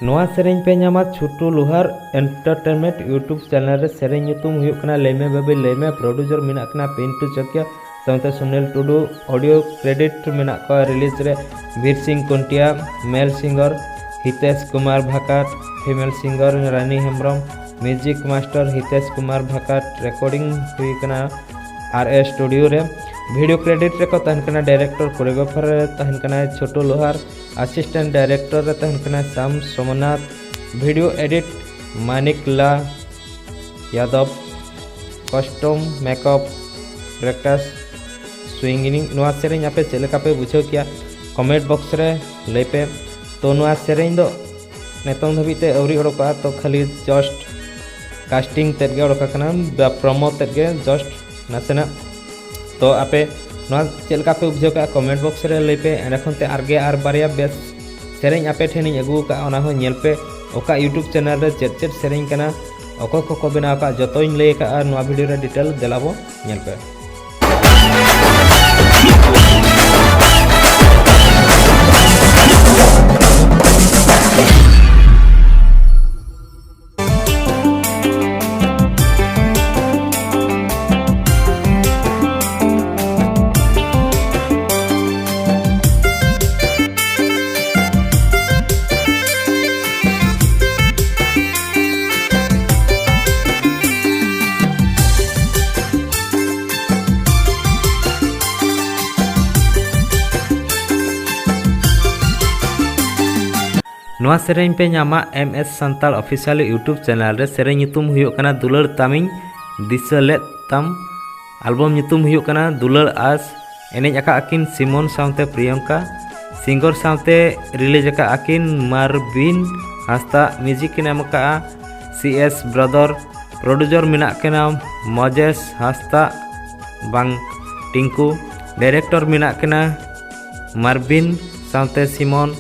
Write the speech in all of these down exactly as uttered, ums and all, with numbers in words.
ᱱᱚᱣᱟ ᱥᱮᱨᱮᱧ ᱯᱮ ᱧᱟᱢᱟ ᱪᱷᱩᱴᱩ ᱞᱳᱦᱟᱨ ᱮᱱᱴᱟᱨᱴᱮᱱᱢᱮᱱᱴ YouTube ᱪᱮᱱᱮᱞ ᱨᱮ᱾ ᱥᱮᱨᱮᱧ ᱧᱩᱛᱩᱢ ᱦᱩᱭᱩᱜ ᱠᱟᱱᱟ ᱞᱟᱹᱭ ᱢᱮ ᱵᱟᱹᱵᱤ ᱞᱟᱹᱭ ᱢᱮ᱾ ᱯᱨᱚᱰᱭᱩᱥᱟᱨ ᱢᱮᱱᱟᱜ ᱠᱤᱱᱟ ᱯᱤᱱᱴᱩ ᱪᱟᱠᱤᱭᱟ ᱥᱟᱶᱛᱮ ᱥᱩᱱᱤᱞ ᱴᱩᱰᱩ᱾ ᱚᱰᱤᱭᱳ ᱠᱨᱮᱰᱤᱴ ᱢᱮᱱᱟᱜ ᱠᱚᱣᱟ ᱨᱤᱞᱤᱡᱽ ᱨᱮ Bir Singh Kuntia, male singer Hitesh Kumar Bhakat, female singer Rani Hembrom, music master Hitesh Kumar Bhakat. Recording ᱦᱩᱭ ᱠᱟᱱᱟ ᱟᱨ ᱮ ᱥᱴᱩᱰᱤᱭᱳ ᱨᱮ᱾ ᱵᱷᱤᱰᱤᱭᱳ ᱠᱨᱮᱰᱤᱴ ᱨᱮᱠᱚ ᱛᱟᱦᱮᱱ ᱠᱟᱱᱟ, ᱰᱟᱭᱨᱮᱠᱴᱚᱨ ᱠᱳᱨᱤᱭᱳᱜᱨᱟᱯᱷᱟᱨ ᱨᱮ ᱛᱟᱦᱮᱱ ᱠᱟᱱᱟᱭ ᱪᱷᱳᱴᱩ ᱞᱳᱦᱟᱨ, ᱟᱥᱤᱥᱴᱮᱱᱴ ᱰᱟᱭᱨᱮᱠᱴᱚᱨ ᱨᱮ ᱛᱟᱦᱮᱱ ᱠᱟᱱᱟᱭ ᱥᱟᱢ ᱥᱳᱢᱱᱟᱛᱷ, ᱵᱷᱤᱰᱤᱭᱳ ᱮᱰᱤᱴ ᱢᱟᱱᱤᱠ ᱞᱟ ᱭᱟᱫᱚᱵ, ᱠᱚᱥᱴᱚᱢ ᱢᱮᱠᱟᱯ ᱯᱨᱚᱠᱟᱥ ᱥᱩᱭᱤᱝᱜᱤᱱᱤ᱾ ᱱᱚᱣᱟ ᱥᱮᱨᱮᱧ ᱟᱯᱮ ᱪᱮᱫ ᱞᱮᱠᱟ ᱯᱮ ᱵᱩᱡᱷᱟᱹᱣ ᱠᱮᱭᱟ? ᱠᱚᱢᱮᱱᱴ ᱵᱚᱠᱥ ᱨᱮ ᱞᱟᱹᱭ ᱯᱮ᱾ ᱛᱚ ᱱᱚᱣᱟ ᱥᱮᱨᱮᱧ ᱫᱚ ᱱᱤᱛᱚᱝ ᱫᱷᱟᱹᱵᱤᱡ ᱛᱮ ᱟᱹᱣᱨᱤ ᱚᱰᱚᱠᱚᱜᱼᱟ, ᱛᱚ ᱠᱷᱟᱹᱞᱤ ᱡᱟᱥᱴ ᱠᱟᱥᱴᱤᱝ ᱛᱮᱫ ᱜᱮ ᱚᱰᱚᱠ ᱟᱠᱟᱱᱟ, ᱵᱟ ᱯᱨᱚᱢᱳ ᱛᱮᱫ ᱜᱮ ᱡᱟᱥᱴ ᱱᱟᱥᱮᱱᱟᱜ᱾ ᱛᱚ ᱟᱯᱮ ᱱᱚᱣᱟ ᱪᱮᱫ ᱞᱮᱠᱟ ᱯᱮ ᱵᱩᱡᱷᱟᱹᱣ ᱠᱟᱜᱼᱟ ᱠᱚᱢᱮᱱᱴ ᱵᱚᱠᱥ ᱨᱮ ᱞᱟᱹᱭ ᱯᱮ᱾ ᱮᱸᱰᱮ ᱠᱷᱚᱱ ᱛᱮ ᱟᱨᱜᱮ ᱟᱨ ᱵᱟᱨᱭᱟ ᱵᱮᱥ ᱥᱮᱨᱮᱧ ᱟᱯᱮ ᱴᱷᱮᱱᱤᱧ ᱟᱹᱜᱩ ᱟᱠᱟᱫᱼᱟ, ᱚᱱᱟ ᱦᱚᱸ ᱧᱮᱞ ᱯᱮ᱾ ᱚᱠᱟ YouTube ᱪᱮᱱᱮᱞ ᱨᱮ ᱪᱮᱫ ᱪᱮᱫ ᱥᱮᱨᱮᱧ ᱠᱟᱱᱟ, ᱚᱠᱚᱭ ᱠᱚᱠᱚ ᱵᱮᱱᱟᱣ ᱟᱠᱟᱫᱼᱟ, ᱡᱚᱛᱚᱧ ᱞᱟᱹᱭ ᱟᱠᱟᱫᱼᱟ ᱱᱚᱣᱟ ᱵᱷᱤᱰᱤᱭᱳ ᱨᱮ ᱰᱤᱴᱮᱞ᱾ ᱫᱮᱞᱟ ᱵᱚ ᱧᱮᱞ ᱯᱮ᱾ ᱱᱚᱣᱟ ᱥᱮᱨᱮᱧ ᱯᱮ ᱧᱟᱢᱟ MS Santal Official YouTube channel ᱨᱮ᱾ ᱥᱮᱨᱮᱧ ᱧᱩᱛᱩᱢ ᱦᱩᱭᱩᱜ ᱠᱟᱱᱟ ᱫᱩᱞᱟᱹᱲ ᱛᱟᱢᱤᱧ ᱫᱤᱥᱟᱹ ᱞᱮᱫ ᱛᱟᱢ᱾ ᱟᱞᱵᱚᱢ ᱧᱩᱛᱩᱢ ᱦᱩᱭᱩᱜ ᱠᱟᱱᱟ ᱫᱩᱞᱟᱹᱲ ᱟᱸᱥ᱾ ᱮᱱᱮᱡ ᱟᱠᱟᱫ ᱟᱹᱠᱤᱱ ᱥᱤᱢᱚᱱ ᱥᱟᱶᱛᱮ ᱯᱨᱤᱭᱚᱝᱠᱟ᱾ ᱥᱤᱝᱜᱚᱨ ᱥᱟᱶᱛᱮ ᱨᱤᱞᱤᱡᱽ ᱟᱠᱟᱫ ᱟᱹᱠᱤᱱ ᱢᱟᱨᱵᱤᱱ ᱦᱟᱸᱥᱫᱟ᱾ ᱢᱤᱣᱡᱤᱠ ᱠᱤᱱ ᱮᱢ ᱟᱠᱟᱫᱼᱟ CS Brother᱾ ᱯᱨᱚᱰᱭᱩᱥᱟᱨ ᱢᱮᱱᱟᱜ ᱠᱤᱱᱟ ᱢᱚᱡᱮᱥ ᱦᱟᱸᱥᱫᱟ ᱵᱟᱝ ᱴᱤᱝᱠᱩ᱾ ᱰᱟᱭᱨᱮᱠᱴᱚᱨ ᱢᱮᱱᱟᱜ ᱠᱤᱱᱟ ᱢᱟᱨᱵᱤᱱ ᱥᱟᱶᱛᱮ ᱥᱤᱢᱚᱱ᱾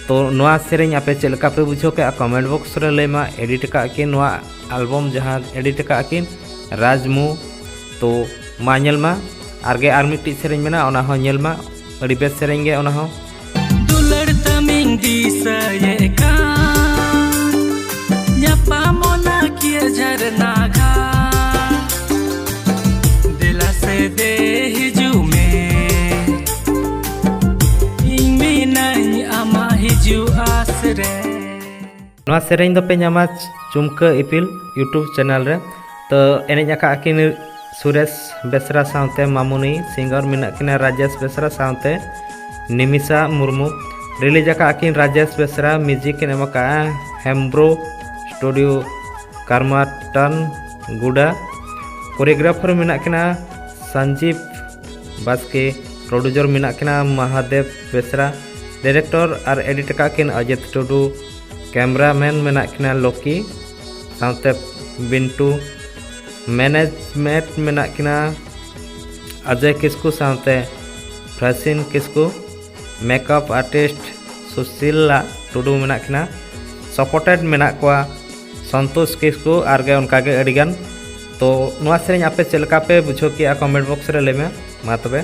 ᱛᱚ ᱱᱚᱣᱟ ᱥᱮᱨᱮᱧ ᱟᱯᱮ ᱪᱮᱫ ᱞᱮᱠᱟ ᱯᱮ ᱵᱩᱡᱷᱟᱹᱣ ᱠᱮᱜᱼᱟ ᱠᱚᱢᱮᱱᱴ ᱵᱚᱠᱥ ᱨᱮ ᱞᱟᱹᱭ ᱢᱟ᱾ ᱮᱰᱤᱴ ᱟᱠᱟᱫ ᱠᱤᱱ ᱱᱚᱣᱟ ᱟᱞᱵᱚᱢ ᱡᱟᱦᱟᱸ ᱮᱰᱤᱴ ᱟᱠᱟᱫ ᱠᱤᱱ ᱨᱟᱡᱽᱢᱩ᱾ ᱛᱚ ᱢᱟ ᱧᱮᱞ ᱢᱟ, ᱟᱨᱜᱮ ᱟᱨ ᱢᱤᱫᱴᱤᱡ ᱥᱮᱨᱮᱧ ᱢᱮᱱᱟᱜᱼᱟ, ᱚᱱᱟ ᱦᱚᱸ ᱧᱮᱞ ᱢᱟ, ᱟᱹᱰᱤ ᱵᱮᱥ ᱥᱮᱨᱮᱧ ᱜᱮ ᱚᱱᱟ ᱦᱚᱸ᱾ ᱫᱩᱞᱟᱹᱲ ᱛᱟᱢᱤ ᱫᱤᱥᱟᱹᱭᱮᱫ ᱠᱟᱱ ᱧᱟᱯᱟᱢ ᱚᱱᱟ ᱠᱤᱭᱟᱹ ᱡᱷᱟᱨᱱᱟ ᱜᱷᱟᱴ᱾ ᱫᱮᱞᱟ ᱥᱮ ᱫᱮ ᱦᱤᱡᱩᱜ ᱢᱮ, ᱤᱧ ᱢᱤᱱᱟᱹᱧ ᱟᱢᱟᱜ ᱦᱤᱡᱩᱜ ᱟᱥ ᱨᱮ᱾ ᱱᱚᱣᱟ ᱥᱮᱨᱮᱧ ᱫᱚᱯᱮ ᱧᱟᱢᱟ ᱪᱩᱢᱠᱟᱹ ᱤᱯᱤᱞ YouTube ᱪᱮᱱᱮᱞ ᱨᱮ᱾ ᱛᱚ, ᱮᱱᱮᱡ ᱟᱠᱟᱫ ᱟᱹᱠᱤᱱ ᱥᱩᱨᱮᱥ ᱵᱮᱥᱨᱟ ᱥᱟᱶᱛᱮ ᱢᱟᱢᱩᱱᱤ, ᱥᱤᱝᱜᱟᱨ ᱢᱮᱱᱟᱜ ᱠᱤᱱᱟ ᱨᱟᱡᱮᱥ ᱵᱮᱥᱨᱟ ᱥᱟᱶᱛᱮ ᱱᱤᱢᱤᱥᱟ ᱢᱩᱨᱢᱩ᱾ ᱨᱤᱞᱤᱡᱽ ᱟᱠᱟᱫ ᱟᱹᱠᱤᱱ ᱨᱟᱡᱮᱥ ᱵᱮᱥᱨᱟ, ᱢᱤᱣᱡᱤᱠ ᱠᱤᱱ ᱮᱢ ᱟᱠᱟᱫᱼᱟ ᱦᱮᱢᱵᱨᱳ ᱥᱴᱩᱰᱤᱭᱳ ᱠᱟᱨᱢᱟᱴᱟᱱ ᱜᱩᱰᱟ᱾ ᱠᱳᱨᱤᱭᱳᱜᱨᱟᱯᱷᱟᱨ ᱢᱮᱱᱟᱜ ᱠᱤᱱᱟ ᱥᱟᱱᱡᱤᱵᱽ ᱵᱟᱥᱠᱮ, ᱯᱨᱚᱰᱭᱩᱥᱟᱨ ᱢᱮᱱᱟᱜ ᱠᱤᱱᱟ ᱢᱟᱦᱟᱫᱮᱵ ᱵᱮᱥᱨᱟ, ᱰᱤᱨᱮᱠᱴᱚᱨ ᱟᱨ ᱮᱰᱤᱴ ᱟᱠᱟᱫ ᱠᱤᱱ ᱚᱡᱤᱛ ᱴᱩᱰᱩ, ᱠᱮᱢᱨᱟᱢᱮᱱ ᱢᱮᱱᱟᱜ ᱠᱤᱱᱟ ᱞᱚᱠᱤ ᱥᱟᱶᱛᱮ ᱵᱤᱱᱴᱩ, ᱢᱮᱱᱮᱡᱽᱢᱮᱱᱴ ᱢᱮᱱᱟᱜ ᱠᱤᱱᱟ ᱚᱡᱚᱭ ᱠᱤᱥᱠᱩ ᱥᱟᱶᱛᱮ ᱯᱷᱨᱟᱥᱤᱱ ᱠᱤᱥᱠᱩ, ᱢᱮᱠᱟᱯ ᱟᱨᱴᱤᱥᱴ ᱥᱩᱥᱤᱞᱟ ᱴᱩᱰᱩ ᱢᱮᱱᱟᱜ ᱠᱤᱱᱟ, ᱥᱟᱯᱳᱨᱴᱮᱰ ᱢᱮᱱᱟᱜ ᱠᱚᱣᱟ ᱥᱚᱱᱛᱳᱥ ᱠᱤᱥᱠᱩ ᱟᱨ ᱜᱮ ᱚᱱᱠᱟ ᱜᱮ ᱟᱹᱰᱤ ᱜᱟᱱ᱾ ᱛᱚ, ᱱᱚᱣᱟ ᱥᱮᱨᱮᱧ ᱟᱯᱮ ᱪᱮᱫ ᱞᱮᱠᱟ ᱯᱮ ᱵᱩᱡᱷᱟᱹᱣ ᱠᱮᱜᱼᱟ, ᱠᱚᱢᱮᱱᱴ ᱵᱚᱠᱥ ᱨᱮ ᱞᱟᱹᱭ ᱢᱮ᱾ ᱢᱟ ᱛᱚᱵᱮ,